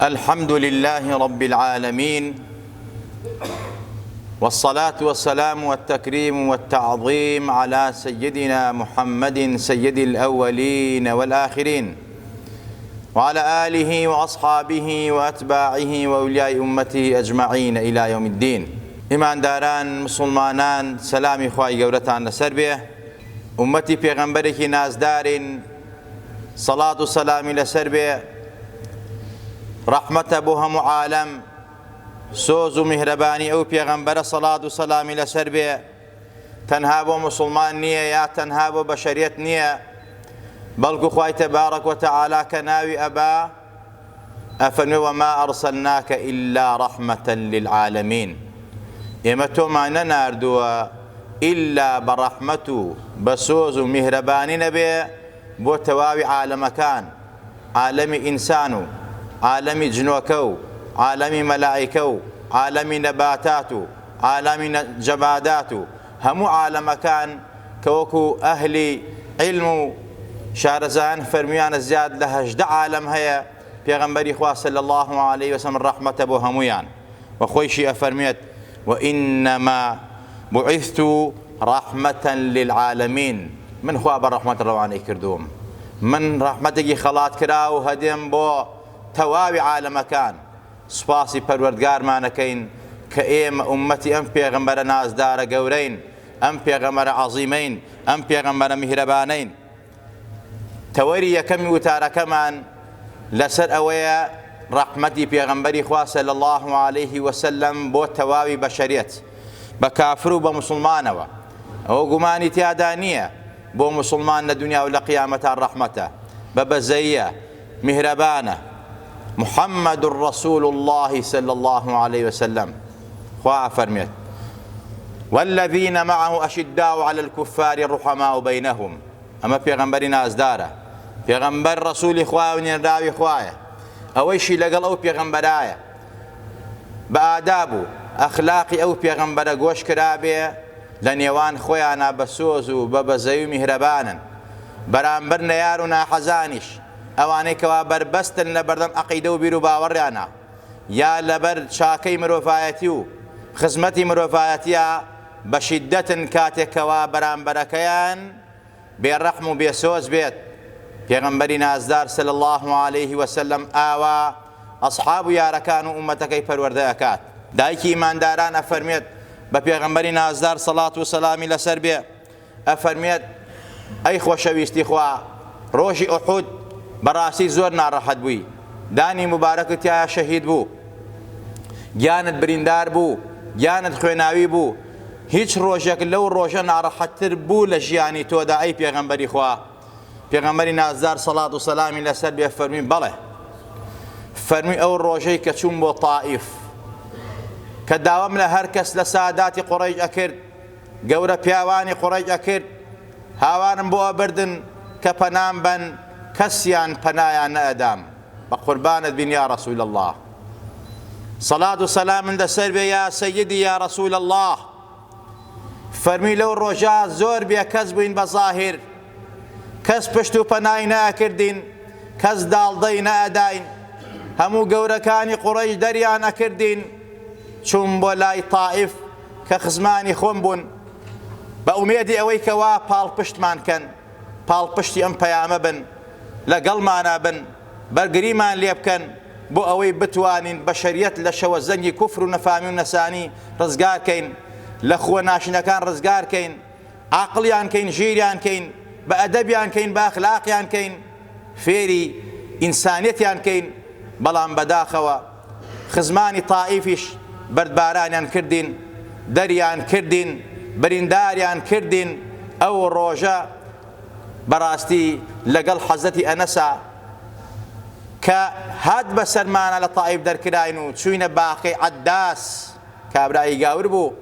الحمد لله رب العالمين والصلاة والسلام والتكريم والتعظيم على سيدنا محمد سيد الأولين والآخرين وعلى آله وأصحابه وأتباعه وأولياء أمته أجمعين إلى يوم الدين ئیمانداران مسوڵمانان سەلامی خوای گەورەتان لەسەر بێ ئومەتی پێغەمبەرێکی نازدارین سەڵات و سەلامی لەسەر بێ ڕەحمەتە بۆ هەموو عالەم سۆز و میهرەبانی ئەو پێغەمبەرە سەڵات و سەلامی لەسەر بێ تەنها بۆ موسڵمان نییە یا تەنها بۆ بەشەریەت نییە بەڵکو خوای تەبارەک وتەعالا کە ناوی ئەبا ئەفەرمێ وما ئەرسەلناکە ئیلا ڕەحمەتە للعالمین ئێمە تۆمان نەناردووە ئیلا بە ڕەحمەت و بە سۆز و میهرەبانی نەبێ بۆ تەواوی عالەمەکان عالەمی ئینسان و عالەمی جنۆکە و عالەمی مەلائیکە و عالەمی نەباتات و عالەمی جەمادات و هەموو عالەمەکان کە وەکو ئەهلی عیلم و شارەزایان فەرموویانە زیاد لە 18 عالەم هەیە پێغەمبەری خوا صلی اللە علیه وسلم ڕەحمەتە بۆ هەموویان و خۆیشی ئەفەرموێت وانما بعثت رحمة للعالمین من خوا بە ڕەحمەت ڕەوانەی کردووم من ڕەحمەتێکی خەڵات کراو هەدێم بۆ تەواوی عالەمەکان سوپاسی پەروەردگارمان ئەکەین کە ئێمە ئوممەتی ئەم پێغەمبەرە نازدارە گەورەین، ئەم پێغەمبەرە عەزیمەین، ئەم پێغەمبەرە میهرەبانەین. تەوەری یەکەمی وتارەکەمان لەسەر ئەوەیە ڕەحمەتی پێغەمبەری خوا صلی اللە علیه وسلم بۆ تەواوی بەشەریەت بە کافر و بە موسڵمانەوە. ئەوە گومانی تیادا نییە بۆ موسڵمان لە دونیا و لە قیامەتا ڕەحمەتە، بە بەزەییە، میهرەبانە محمد رسول اللە صلی اللە علیە وسلم خوا ئەفەرمێت والذین معه اشداء علی الكفار رحماء بینهم ئەمە پێغەمبەری نازدارە پێغەمبەر ڕەسولی خوایە و نێنراوی خوایە ئەوەیشی لەگەڵ ئەو پێغەمبەرایە بە ئاداب و ئەخلاقی ئەو پێغەمبەرە گۆش کرابێ لە نێوان خۆیانا بە سۆز و بە بەزەی و میهرەبانن بەرامبەر نەیار و ناحەزانیش ئەوانەی کەوا بەربەستن لەبەردەم عەقیدە و بیروباوەڕیانا یا لەبەر چاکەی مرۆڤایەتی و خزمەتی مرۆڤایەتیا بە شیددەتن کاتێک کەوا بەرامبەرەکەیان بێ ڕەحم و بێ سۆز بێت پێغەمبەری نازدار صلی اللە علیه وسلم ئاوا ئەصحاب و یارەکان و ئومەتەکەی پەروەردە ئەکات. دایکی ئیمانداران ئەفەرموێت بە پێغەمبەری نازدار سەڵات و سەلامی لەسەر بێ ئەفەرموێت، ئەی خۆشەویستی خوا، ڕۆژی ئوحود بەڕاستی زۆر ناڕەحەت بووی، دانی موبارەکت تیایا شەهید بوو، گیانت بریندار بوو، گیانت خوێناوی بوو، هیچ ڕۆژێک لەو ڕۆژە ناڕەحەتتر بوو لە ژیانی تۆدا ئەی پێغەمبەری خوا؟ پێغەمبەری نازدار سەڵات و سەلامی لەسەر بێ فەرمووی بەڵێ. فەرمووی ئەو ڕۆژەی کە چووم بۆ تائیف کە داوام لە هەر کەس لە ساداتی قوڕەیش ئەکرد گەورە پیاوانی قوڕەیش ئەکرد هاوارم بۆ ئەبردن کە پەنام بەن کەسیان پەنایان نەئەدام بە قوربانت بین یا رسول اللە سەلات و سەلامن لەسەر بێ یا سەیدی یا رسول اللە فەرمی لەو ڕۆژە زۆر بێکەس بووین بە زاهیر کەس پشت و پەنای نەئەکردین کەس داڵدەی نەئەداین هەموو گەورەکانی قوڕەیش دەریان ئەکردین چووم بۆ لای تائیف کە خزمانی خۆم بوون بە ئومێدی ئەوەی کەوا پاڵپشتمان کەن، پاڵپشتی ئەم پەیامە بن، لەگەڵمانا بن، بەرگریمان لێ بکەن بۆ ئەوەی بتوانین بەشەریەت لە شەوەزەنگی کوفر و نەفامی و نەسانی ڕزگار کەین، لە خووە ناشینەکان ڕزگار کەین، عاقڵیان کەین، ژیریان کەین، بە ئەدەبیان کەین، بە ئەخلاقیان کەین، فێری ئینسانیەتیان کەین، بەڵام بەداخەوە خزمانی تائیفیش بەردبارانیان کردین، دەریان کردین، برینداریان کردین، ئەو ڕۆژە بەڕاستی لەگەڵ حەزرەتی ئەنەسا کە هات بەسەرمانا لە تائیف دەرکراین و چووینە باخەکەی عەداس، کابرای گاور بوو،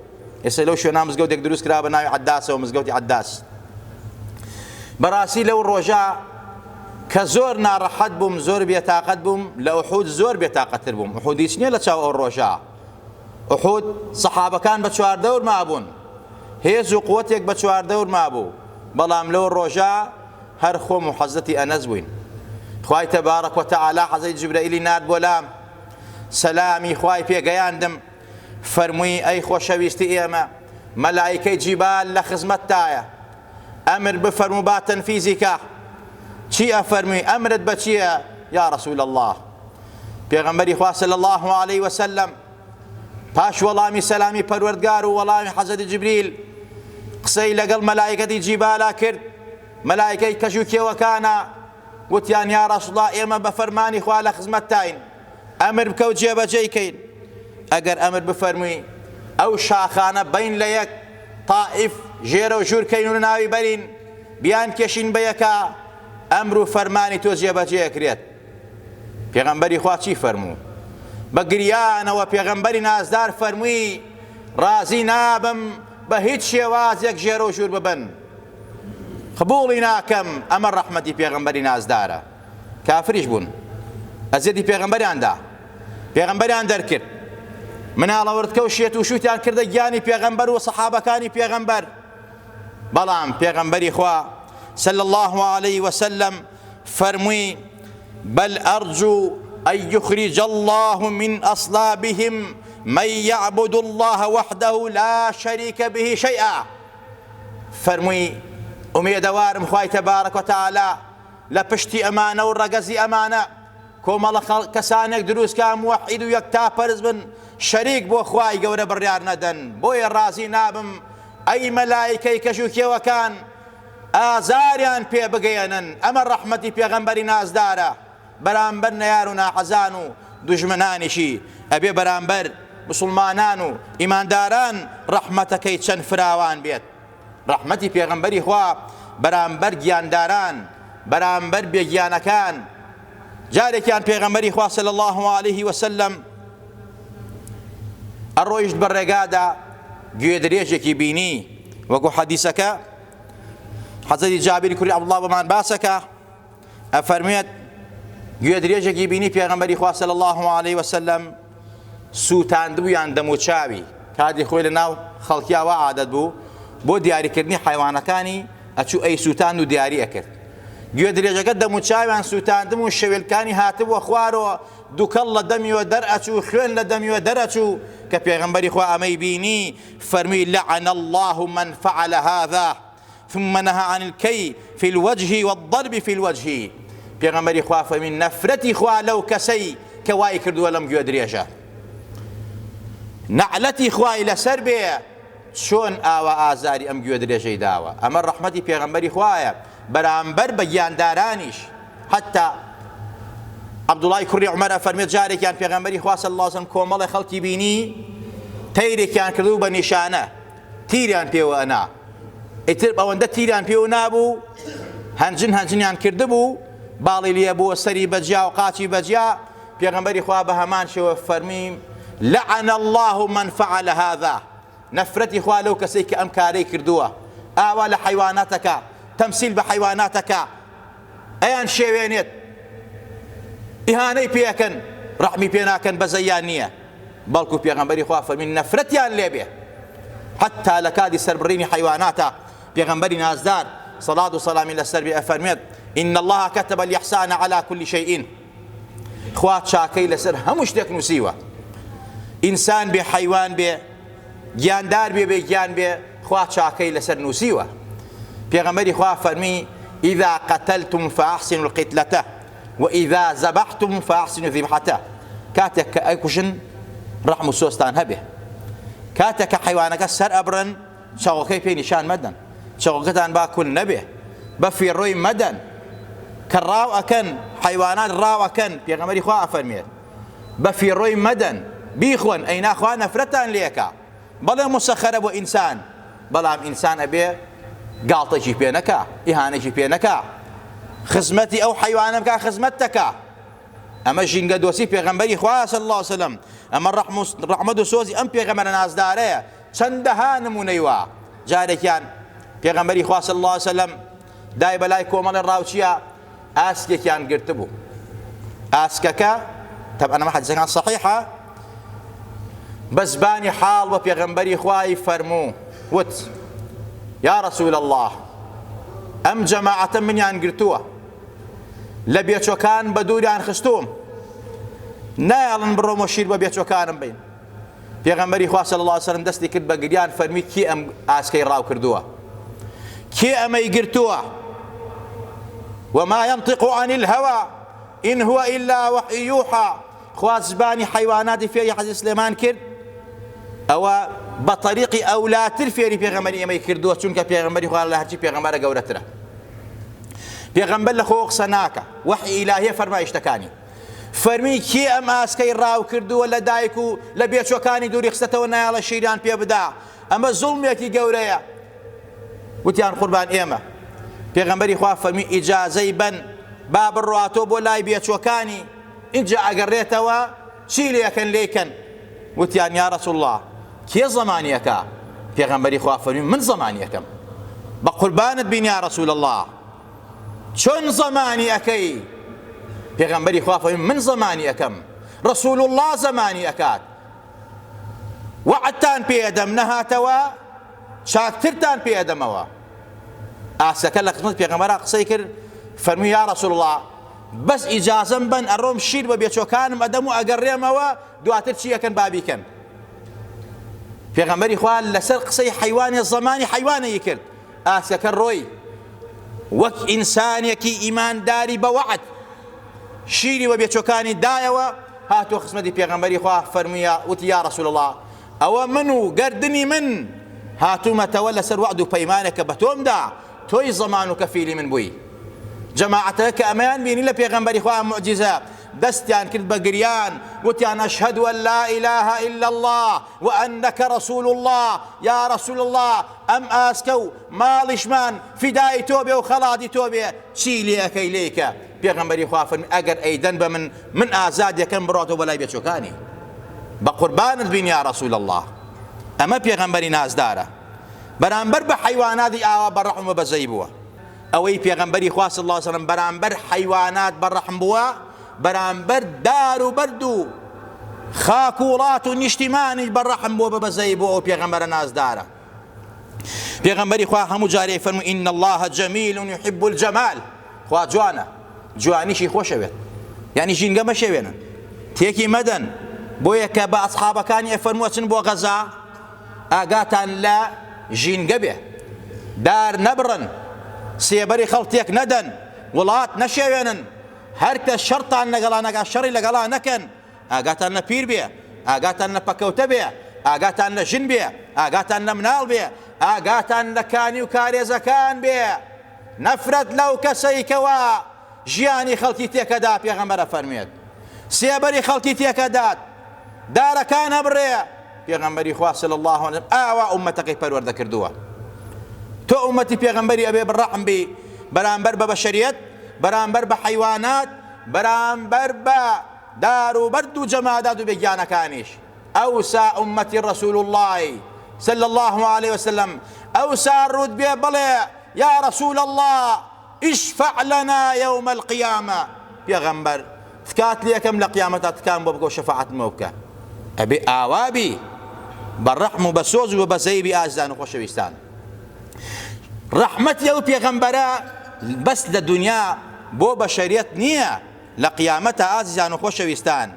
ئێستا لەو شوێنە مزگەوتێک دروست کرا بە ناوی عەداسەوە مزگەوتی عەداس. بەڕاستی لەو ڕۆژە کە زۆر ناڕەحەت بووم زۆر بێتاقەت بووم لە ئوحود زۆر بێتاقەتر بووم ئوحود هیچ نییە لە چاو ئەو ڕۆژە ئوحود سەحابەکان بە چواردەور مابوون هێز و قوتێک بە چواردەور مابوو بەڵام لەو ڕۆژە هەر خۆم و حەزرەتی ئەنەس بووین خوای تەبارەک وتەعالا حەزرەتی جبرەئیلی نارد بۆ لام. سەلامی خوای پێ گەیاندم، فەرمووی، ئەی خۆشەویستی ئێمە، مەلائیکەی جیبال لە خزمەتتایە، ئەمر بفەرموو با تەنفیزی کا. چی ئەفەرمووی، ئەمرت بە چییە یا رسول اللە؟ پێغەمبەری خوا صلی اللە علیه وسلم پاش وەڵامی سەلامی پەروەردگار و وەڵامی حەزرەتی جبریل قسەی لەگەڵ مەلائیکەتی جیبالا کرد، مەلائیکەی کەژ و کێوەکانە، وتیان یا رسول اللە ئێمە بە فەرمانی خوا لە خزمەتتاین، ئەمر بکە و جێبەجێی کەین، ئەگەر ئەمر بفەرمووی ئەو شاخانە بەین لە یەک تائیف ژێرە و ژوور کەین و لەناوی بەرین، بیانکێشین بە یەکا، ئەمر و فەرمانی تۆ جێبەجێ ئەکرێت. پێغەمبەری خوا چی فەرموو؟ بە گریانەوە پێغەمبەری نازدار فەرمووی، ڕازی نابم بە هیچ شێوازێک ژێرە و ژوور ببن، قبوڵی ناکەم، ئەمە ڕەحمەتی پێغەمبەری نازدارە. کافریش بوون ئەزیەتی پێغەمبەریان دا، پێغەمبەریان دەرکرد، مناڵە وردکە و شێت و شووتیان کردە گیانی پێغەمبەر و سەحابەکانی پێغەمبەر، بەڵام پێغەمبەری خوا صلی الله علیه وسلم فەرمووی بل أرجو أن يخرج الله من أصلابهم من يعبد الله وحده لا شريك به شيئا فەرمووی ئومێدەوارم خوای تبارک وتعالی لە پشتی ئەمانە و ڕەگەزی ئەمانە کۆمەڵە کەسانێک دروست کا موەحید و یەکتاپەرست بن شەریک بۆ خوای گەورە بڕیار نەدەن بۆیە ڕازی نابم ئەی مەلایکەی کەژ و کێوەکان ئازاریان پێ بگەیەنن ئەمە ڕەحمەتی پێغەمبەری نازدارە بەرامبەر نەیار و ناحەزان و دوژمنانیشی ئەبێ بەرامبەر مسوڵمانان و ئیمانداران ڕەحمەتەکەی چەند فراوان بێت ڕەحمەتی پێغەمبەری خوا بەرامبەر گیانداران بەرامبەر بێگیانەکان جارێکیان پێغەمبەری خوا صلی الله علیه وسلم ئەڕۆیشت بە ڕێگادا گوێدرێژێکی بینی وەکو حەدیسەکە حەزەری جابری کوری عەبدوڵڵا بۆمان باسەکە ئەفەرموێت گوێدرێژێکی بینی پێغەمبەری خوا صلی الله علیه وسلم سووتاندبوویان دەموچاوی کاتی خۆی لە ناو خەڵکیا وا عادەت بوو بۆ دیاریکردنی حیوانەکانی ئەچوو ئەی سووتاند و دیاری ئەکرد گوێدرێژەکە دەموچاویان سووتاندم و شەوێلکانی هاتبووە خوارەوە دوکەڵ لە دەمیوە دەرئەچوو خوێن لە دەمیوە دەرئەچوو کە پێغەمبەری خوا ئەمەی بینی فەرمووی لعن الله من فعل هذا ثم نهى عن الكي في الوجه والضرب في الوجه پێغەمبەری خوا فەرمی نەفرەتی خوا لەو کەسەی کە وای کردووە لەم گوێ درێژە نەعلەتی خوای لەسەر بێ چۆن ئاوا ئازاری ئەم گوێ درێژەی داوە ئەمە ڕەحمەتی پێغەمبەری خوایە بەرامبەر بە گیاندارانیش حتا عەبدوڵای کوڕی عومەر ئەفەرمێت جارێکیان پێغەمبەری خوا صلی الله علیه وسلم کۆمەڵێ خەڵکی بینی تەیرێکیان کردو بە نیشانە تیریان پێوە ئەنا ئیتر ئەوەندە تیریان پێوە نابوو هەنجن هەنجنیان کردبوو باڵی لێ بووە سەری بەجیا و قاچی بەجیا پێغەمبەری خوا بە هەمان شێوە فەرمی لعن الله من فعل هذا نەفرەتی خوا لەو کەسەی کە ئەم کارەی کردووە ئاوا لە حەیواناتەکە تەمسیل بە حەیواناتەکە ئەیان شێوێنێت ئیهانەی پێەکەن ڕەحمی پێ ناکەن بەزەیان نییە بەڵکو پێغەمبەری خوا فەرمی نەفرەتیان لێبێ حتا لە کاتی سەربڕینی حەیواناتە پێغەمبەری نازدار سەڵات و سەلامی لەسەر بێ ئەفەرمێت إن الله كتب الإحسان على كل شيء خوا چاکەی لەسەر هەموو شتێک نووسیوە ئینسان بێ حەیوان بێ گیاندار بێ بێ گیان بێ خوا چاکەی لەسەر نووسیوە پێغەمبەری خوا فەرمی إذا قتلتم فأحسنوا القتلة وإذا ذبحتم فأحسنوا الذبحة کاتێک کە ئەیکوژن ڕەحم و سۆزتان هەبێ کاتێک کە حەیوانەکە سەر ئەبڕن چاوەکەی پێ نیشان مەدەن چاوەکەتان با کون نەبێ بە فیڕۆی مەدەن کە ڕاو ئەکەن حەیوانات ڕاو ئەکەن پێغەمبەری خوا ئەفەرمێت بە فیڕۆی مەدەن بیخۆن ئەینا خوا نەفرەتان لێکا بەڵێ مسەخەرە بۆ ئینسان بەڵام ئینسان ئەبێ گاڵتەکی پێ نەکا ئیهانەکی پێ نەکا خزمەتی ئەو حەیوانە بکا خزمەت دەکا ئەمە ژینگە دۆستی پێغەمبەری خوا صلی الله علیه وسلم ئەمە ڕەحمەت و سۆزی ئەم پێغەمبەرە نازدارەیە چەندەها نمونەی وا جارێکیان پێغەمبەری خوا صلی الله علیه وسلم دای بەلای کۆمەڵی ڕاوچیە ئاسکێکیان گرتبوو ئاسکەکە تەبعەن ئەمە حەدیسەکان صحیحە بە زبانی حاڵ بە پێغەمبەری خوای فەرموو وت یا رسول الله ئەم جەماعەتە منیان گرتووە لە بێچۆکان بە دووریان خستووم. نایەڵن بڕۆمەوە شیر بە بێچوەکانم بەین. پێغەمبەری خوا صلی اللە علیە وسلم دەستی کرد بە گریان فەرمی کێ ئەم ئاسکەی ڕاو کردووە؟ کێ ئەمەی گرتووە؟ وما ينطق عن الهوى إن هو إلا وحي يوحى خوا زبانی حیواناتی فێری حەزرەتی سلێمان کرد ئەوە بە تەریقی ئەولاتر فێری پێغەمبەری ئێمەی کردووە چونکە پێغەمبەری خوا لە هەرچی پێغەمبەرە گەورەترە پێغەمبەر لە خۆ قسە ناکە وەحی ئیلاهیە فەرمایشتەکانی فەرمی کێ ئەم ئاسکەی ڕاو کردووە لە دایک و لە بێچوەکانی دووری خستەتەوە نایەڵە شیریان پێ بدا ئەمە زوڵمێکی گەورەیە وتیان قوربان ئێمە پێغەمبەری خوا فەرمی ئیجازەی بەن با بڕواتۆ بۆ لای بێچوەکانی ئینجا ئەگەڕێتەوە چی لێکەن لێکەن وتیان یا رسول الله کێ زەمانی ئەکا پێغەمبەری خوا فەرمی من زەمانی ئەکەم بە قوربانت بین یا رسول الله چۆن زەمانی ئەکەی پێغەمبەری خوا فەرمی من زەمانی ئەکەم رسول الله زەمانی ئەکات وەعدتان پێ ئەدەم نەهاتەوە چاکترتان پێ ئەدەمەوە ئاسەکە لە خزمەت پێغەمبەرا قسەی کرد فەرمووی یا رسول الله بەس ئیجازەم بەن ئەڕۆم شیر بە بێچۆکانم ئەدەم و ئەگەڕێمەوە دواتر چی ئەکەن با بیکەن پێغەمبەری خوا لەسەر قسەی حەیوانێ زەمانی حەیوانەی کرد ئاسەکە ڕۆی وەک ئینسانێکی ئیمانداری بە وەعد شیری وە بێچۆکانی دایەوە هاتووە خزمەتی پێغەمبەری خوا فەرموویە وتی یا رسول الله ئەوە من و گەردنی من هاتوومەتەوە لەسەر وەعد و پەیمانێک کە بە تۆم دا تۆی زەمان و کەفیلی من بووی جەماعەتەکە کە ئەمەیان بینی لە پێغەمبەری خوا موعجیزە دەستیان کرد بە گریان وتیان ئەشهەد ئەن لا ئیلاهە ئیلا اللە و ئەنەکە رسول اللە یا رسول اللە ئەم ئاسکە و ماڵیشمان فیدای تۆ بێ و خەڵاتی تۆ بێ چی لێ ئەکەی لێی کە پێغەمبەری خوا فەرمی ئەگەر ئەیدەن بە من من ئازاد یەکەم بڕاتەوە بە لای بێچۆکانی بە قوربانت بین یا رسول اللە ئەمە پێغەمبەری نازدارە بەرامبەر بە حەیواناتی ئاوا بە ڕەحم و بەزەی بووە ئەوەی پێغەمبەری خوا صلی اللە علیه وسلم بەرامبەر حەیوانات بە ڕەحم بووە بەرامبەر دار و بەرد و خاک و وڵات و نیشتیمانیش بە ڕەحم بووە بە بەزەی بۆ ئەو پێغەمبەرە نازدارە پێغەمبەری خوا هەموو جارێ فەرموو ان الله جمیل یحب الجمال خوا جوانە جوانیشی خۆشەوێت یعنی ژینگە مەشێوێنن تێکی مەدەن بۆیە کە بە ئەسحابەکانی ئەفەرمووە چن بۆ غەزا ئاگاتان لە ژینگە بێ دار نەبڕن سێبەری خەڵک تێک نەدەن وڵات نەشێوێنن هەر کەس شەڕتان لەگەڵا نەکا شەڕی لەگەڵا نەکەن ئاگاتان لە پیر بێ ئاگاتان لە پەکەوتە بێ ئاگاتان لە ژن بێ ئاگاتان لە مناڵ بێ ئاگاتان لە کانی و کارێزەکان بێ نەفرەت لەو کەسەی کەوا ژیانی خەڵکی تێکەدا پێغەمبەر ئەفەرموێت سێبەری خەڵکی تێکەدات دارەکان ئەبڕێ پێغەمبەری خوا صلی الله علیه وسلم ئاوا ئومەتەکەی پەروەردە کردووە تۆ ئومەتی پێغەمبەری ئەبێ بڕەحم بی بەرامبەر بە بەشەریەت بەرامبەر بە حەیوانات بەرامبەر بە دار و بەرد و جەمادات و بێگیانەکانیش ئەوسا ئومەتی ڕەسول اللەی صلی الله علیه وسلم ئەوسا ڕووت بێ بڵێ یا رسول اللە اشفع لنا یوم القیامە پێغەمبەر تکات لێکەم لە قیامەتا تکام بۆ بکە و شەفاعەتم بۆ بکە ئەبێ ئاوا بی بە ڕەحم و بە سۆز و بە بەزەیی بی ئازیزان و خۆشەویستان ڕەحمەتی ئەو پێغەمبەرە بەس لە دنیا بۆ بەشەریەت نییە لە قیامەتە ئازیزان و خۆشەویستان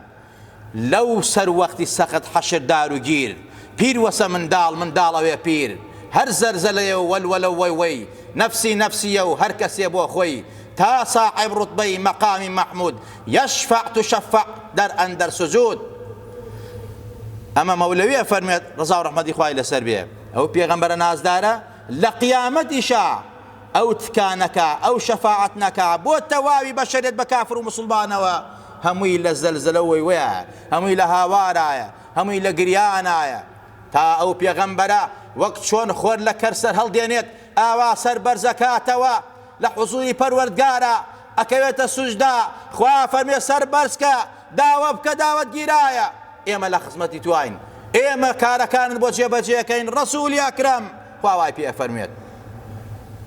لەو سەروەختی سەخت حەشر دار و گیر پیر وەسە منداڵ منداڵ ئەوێ پیر هەر زەرزەلەیە و وەلوەلە و وەی وەی نەفسی نەفسیە و هەر کەسێ بۆ خۆی تا ساحێب ڕوتبەی مەقامی مەحمود یشفع تشفع در اندر سجود ئەمە مەولەوی ئەفەرموێت ڕەزا و ڕەحمەتی خوای لەسەر بێ ئەو پێغەمبەرە نازدارە لە قیامەتیشا ئەو تکا نەکا، ئەو شەفاعەت نەکا بۆ تەواوی بەشەریەت بە کافر و موسڵمانەوە، هەمووی لە زەلزەلە و وەیوەیایە، هەمووی لە هاوارایە، هەمووی لە گریانایە، تا ئەو پێغەمبەرە وەک چۆن خۆر لە کەر سەر هەڵدێنێت ئاوا سەر بەرزەکاتەوە لە حوزوری پەروەردگارا ئەکەوێتە سوجدە، خوا ئەفەرموێ سەر بەرزکە داوە بکە داوەت گیرایە، ئێمە لە خزمەتی تواین، ئێمە کارەکانت بۆ جێبەجێ ئەکەین ڕەسولی ئەکرەم، خوا وای پێ ئەفەرموێت،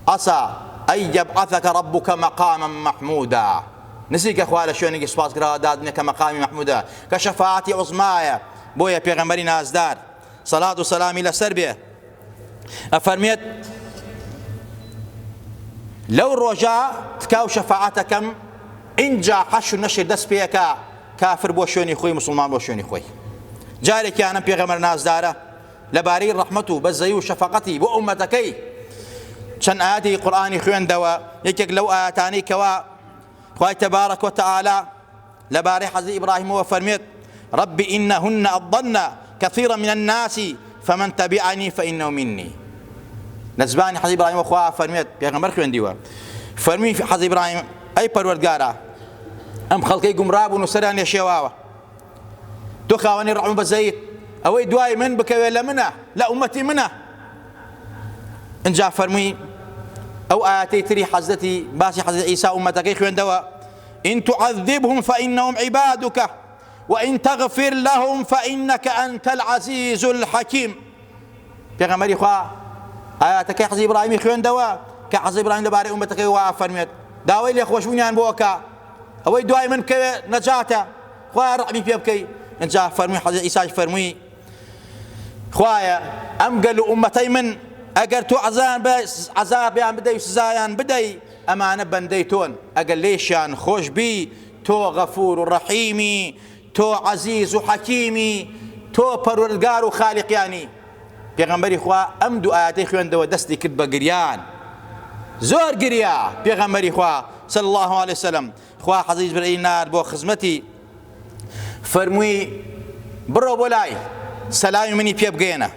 عسى ان یبعثک ربک مقاما محمودا، نزیکە خوا لە شوێنێکی سوپاسکراوە دادنێ کە مەقامی مەحمودە، کە شەفاعەتی عوزمایە، بۆیە پێغەمبەری نازدار سەلات و سەلامی لەسەر بێ ئەفەرموێت، لەو ڕۆژە تکا و شەفاعەتەکەم ئینجا حەشر و نەشر دەست پێکا. کافر بۆ شوێنی خۆی موسڵمان بۆ شوێنی خۆی. جارێکیان ئەم پێغەمبەر نازدارە لەبارەی ڕەحمەت و بەزەیی و شەفەقەتی بۆ ئوممەتەکەی چەند ئایەتێکی قورئانی خوێندەوە، یەکێک لەو ئایەتانەی کەوا خوای تبارک و تعالی لەبارەی حەزرەتی ئیبراهیمەوە فەرمێت رب إنهن أضلن كثيرا من الناس فمن تبعني فإنه مني. لە زبانی حەزرەتی ئیبراهیمەوە خوا فەرمێت، پێغەمبەر خوێندیوە، فەرمی حەزرەتی ئیبراهیم ئەی پەروەردگارا ئەم خەڵکەی گومڕا بوون و سەریان لێ شێواوە، تۆ خاوەنی ڕەحم و بەزەیت، ئەوەی دوای من بکەوێت لە منە، لە ئومەتی منە. ئینجا فەرمووی ئەو ئایەتەی تری حەزرەتی باسی حەزرەتی عیسا ئومەتەکەی خوێندەوە، إن تعذبهم فإنهم عبادك وإن تغفر لهم فإنك أنت العزيز الحكيم. پێغەمبەری خوا ئایاتەکەی حەزرەتی ئیبراهیمی خوێندەوە کە حەزرەتی ئیبراهیم لەبارەی ئومەتەکەی وا فەرموێت داوای لێخۆشبوونیان بۆ ئەکا، ئەوەی دوای من بکەوێ نەجاتە، خوایە ڕەحمی پێ بکەی. ئینجا فەرمووی حەزرەتی عیساش فەرمووی خوایە ئەم گەل و ئومەتەی من ئەگەر تۆ عەزابیان بدەی و سزایان بدەی ئەمانە بەندەی تۆن، ئەگەر لێشیان خۆش بی تۆ غەفور و ڕەحیمی، تۆ عەزیز و حەکیمی، تۆ پەروەردگار و خالیقیانی. پێغەمبەری خوا ئەم دوو ئایەتەی خوێندەوە دەستی کرد بە گریان، زۆر گریا پێغەمبەری خوا صلی اللە علیه وسلم. خوا حەزرەتی جبرائیلی نارد بۆ خزمەتی، فەرمووی بڕۆ بۆ لای سەلامی منی پێ بگەیەنە،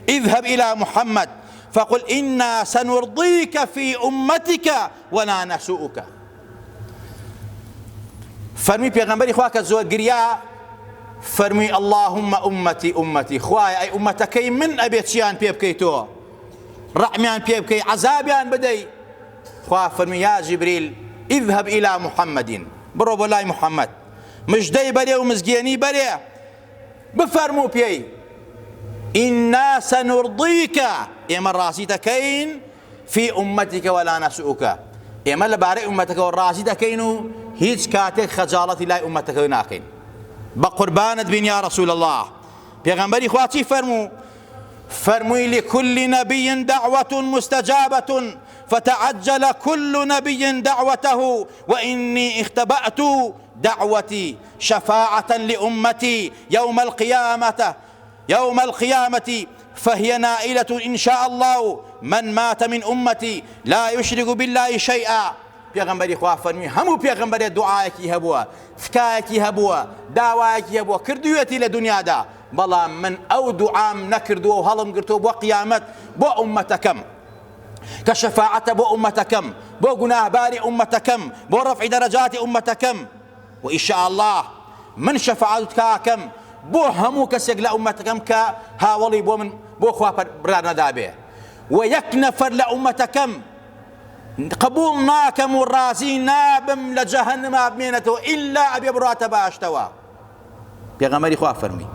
اذهب الى محمد فقل انا سنرضيك في امتك ولا نسوءك. فەرمووی پێغەمبەری خوا کە زۆر گریا فەرمووی اللهم امتی امتی، خوایە ئەی ئومەتەکەی من ئەبێ چیان پێ بکەی تۆ ڕەحمیان پێ بکەی عەزابیان بدەی. خوا فەرمووی یا جبریل اذهب الى محمد، بڕۆ بۆ لای محمد مژدەی بەرێ و مزگێنی بەرێ بفەرموو پێی انا سنرضیک، ئێمە ڕازی دەکەین فی امتک ولا نسوءک، ئێمە لەبارەی ئومەتەکەوە ڕازی دەکەین و هیچ کاتێک خەجاڵەتی لای ئومەتەکە ناکەین. بە قوربانت بین یا رسول الله. پێغەمبەری خوا چی فەرموو؟ فەرمووی لكل نبي دعوة مستجابة فتعجل كل نبي دعوته وإني اختبأت دعوتي شفاعة لأمتي يوم القيامة يوم القيامة فهي نائلة إن شاء الله من مات من أمتي لا يشرك بالله شيئا. پێغەمبەری خوا فەرمی هەموو پێغەمبەرێ دوعایەکی هەبووە، تکایەکی هەبووە، داوایەکی هەبووە، کردوویەتی لە دنیادا، بەڵام من ئەو دوعام نەکردووە و هەڵم گرتووە بۆ قیامەت بۆ ئوممەتەکەم کە شەفاعەتە بۆ ئوممەتەکەم، بۆ گوناهباری ئوممەتەکەم، بۆ ڕەفعی دەرەجاتی ئوممەتەکەم، و ئیشاءاللە من شەفاعەت و تکاکەم بۆ هەموو کەسێک لە ئوممەتەکەم کە هاوەڵی بۆ من بۆ خوا بڕیار نەدابێ و یەک نەفەر لە ئوممەتەکەم قبوڵ ناکەم و ڕازی نابم لە جەهەنما بمێنێتەوە ئیلا ئەبێ بڕاتە بەهەشتەوە. پێغەمبەری خوا فەرمووی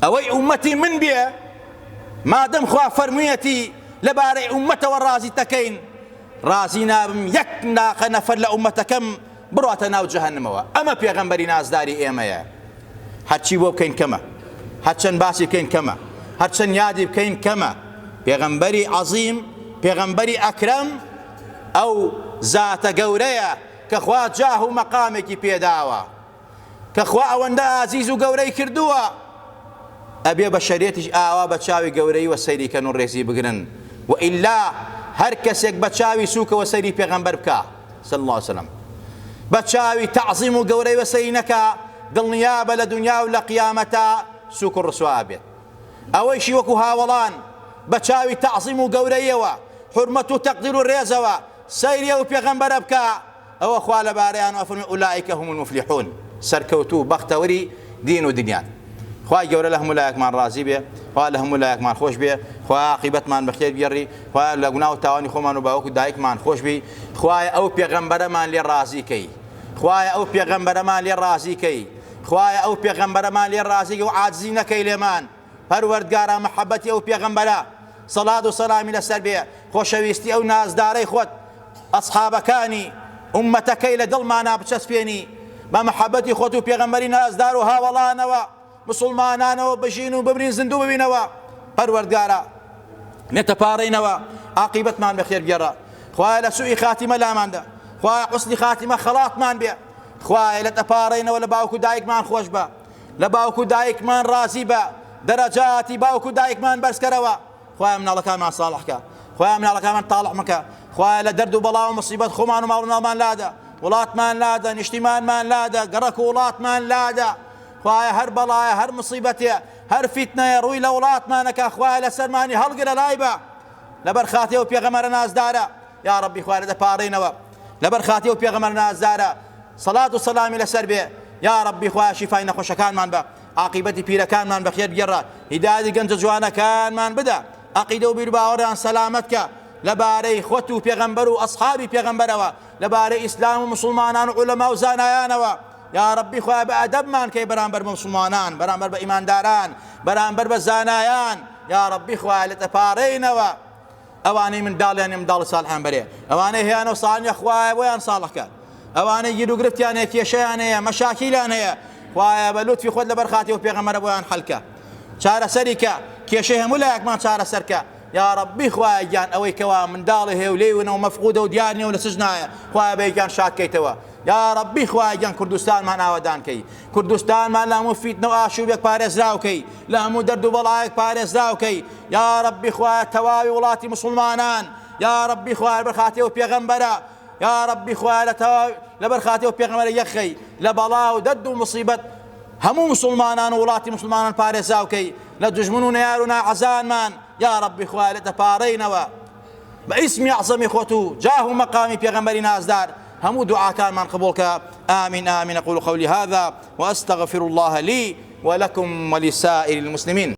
ئەوەی ئومەتی من بێ مادەم خوا فەرموویەتی لەبارەی ئومەتەوە ڕازی دەکەین ڕازی نابم یەک ناقە نەفەر لە ئومەتەکەم بڕاتە ناو جەهەنمەوە. ئەمە پێغەمبەری نازداری ئێمەیە. هەرچی بۆ بکەین کەمە، هەرچەند باسی بکەین کەمە، هەرچەند یادی بکەین کەمە. پێغەمبەری عەزیم، پێغەمبەری ئەکرەم ئەو زاتە گەورەیە کە خوا جاه و مەقامێکی پێداوە، کە خوا ئەوەندە ئازیز و گەورەی کردووە، ئەبێ بەشەریەتیش ئاوا بە چاوی گەورەییوە سەیری کەن و ڕێزی بگرن، و ئیلا هەر کەسێک بە چاوی سووکەوە سەیری پێغەمبەر بکا صلی اللە علیە وسلم، بە چاوی تەعزیم و گەورەیوە سەیری نەکا، دڵنیابە لە دونیا و لە قیامەتا سووک و ڕسوا ئەبێت. ئەوەیشی وەکو هاوەڵان بە چاوی تەعزیم و گەورەییەوە، حورمەت و تەقدیر و ڕێزەوە سەیری ئەو پێغەمبەرە بکا، ئەوە خوا لەبارەیانەوە ئەفەرموێ اولئک هم المفلحون، سەرکەوتوو و بەختەوەری دین و دنیان. خوای گەورە لە هەموو لایەکمان ڕازی بێ، خوا لە هەموو لایەکمان خۆش بێ، خوایە عاقیبەتمان بەخێر بگێڕی، خوایە لە گوناه و تاوانی خۆمان و باوک و دایکمان خۆش بی، خوایە ئەو پێغەمبەرەمان لێ ڕازی کەی، خوایە ئەو پێغەمبەرەمان لێ ڕازی کەی، خوایە ئەو پێغەمبەرەمان لێ ڕازی کەی و عاجزی نەکەی لێمان. پەروەردگارا مەحەبەتی ئەو پێغەمبەرە سەڵات و سەلامی لەسەر بێ، خۆشەویستی ئەو نازدارەی خۆت، ئەسحابەکانی، ئوممەتەکەی لە دڵمانا بچەسپێنی، بە مەحەبەتی خۆت و پێغەمبەری نازدار و هاوەڵانەوە، موسڵمانانەوە بژین و بمرین زیندوو ببینەوە، پەروەردگارا لێتەپاڕێینەوە عاقیبەتمان بەخێر بگێڕە، خوایە لە سوئی خاتیمە لاماندە، خوایە حوسنی خاتیمە خەڵاتمان بێ. خوایە لێت ئەپاڕێینەوە لە باوک و دایکمان خۆش بە لە باوک و دایکمان ڕازی بە دەرەجاتی باوک و دایکمان بەرزکەرەوە خوایە مناڵەکانمان ساڵح کە خوایە مناڵەکانمان تاڵح مەکە خوایە لە دەرد و بەڵا و مصیبەت خۆمان و ماڵ و مناڵمان لادە وڵاتمان لادە نیشتیمانمان لادە گەڕەک و وڵاتمان لادە خوایە هەر بەڵایە هەر مصیبەتێ هەر فیتنەیە ڕووی لە وڵاتمانەکە خوایە لەسەرمانی هەڵگرە لای بە لەبەر خاتێ و پێغەمەرە نازدارە یا ڕەبی خوایە لە دەپاڕێینەوە لەبەر خاتێ و پێغەمەرە نازدارە سەڵات و سەلامی لەسەر بێ یا ڕەبی خوایە شیفای نەخۆشەکانمان بە عاقیبەتی پیرەکانمان بەخێر بگێڕە هیدایەتی گەنجە جوانەکانمان بدە عەقیدە و بیروباوەڕیان سەلامەت کە لەبارەی خۆت و پێغەمبەر و ئەسحابی پێغەمبەرەوە لەبارەی ئیسلام و موسڵمانان و عولەما و زانایانەوە یا ربی خوایە بە ئەدەبمان کەی بەرامبەر بە موسڵمانان بەرامبەر بە ئیمانداران بەرامبەر بە زانایان یا ربی خوایە لێت ئەپاڕێینەوە ئەوانەی منداڵیان نیە منداڵی ساڵحیان بەرێ ئەوانەی هەیانە و ساڵح نیە خوایە بۆیان ساڵح کە ئەوانەی گیروگرفتیان هەیە کێشەیان هەیە مەشاکیلیان هەیە خوایە بە لوتفی خۆت لەبەر خاتی و پێغەمبەرە بۆیان حەل کە چارەسەری کە کێشەی هەموو لایەکمان چارەسەر کە یا ربی خوایە گیان ئەوەی کەوا منداڵی هەیە و لێی ونە و مەفقودە و دیار نیە و لە سجنایە خوایە بە گیان شاد کەیتەوە یا ربی خوایە گیان کوردستانمان ئاوەدان کەی کوردستانمان لە هەموو فیتنە و ئاشوبێک پارێزراو کەی لە هەموو دەرد و بەڵایەک پارێزراو کەی یا ربی خوایە تەواوی وڵاتی موسڵمانان یا ربی خوایە لەبەر خاتری ئەو پێغەمبەرە یا ربی خوایە لە تەواو لەبەر خاتری ئەو پێغەمبەرە یەکخەی لە بەڵا و دەرد و موسیبەت هەموو موسڵمانان و وڵاتی موسڵمانان پارێزراو کەی لە دوژمن و نەیار و ناحەزانمان یا ربی خوایە لێت دەپاڕێینەوە بە ئیسمی ئەعزەمی خۆت و جاه و مەقامی پێغەمبەری نازدار هەموو دوعاکانمان قبوڵ کە آمین آمین أقول قولي هذا وأستغفر الله لي ولكم ولسائر المسلمين.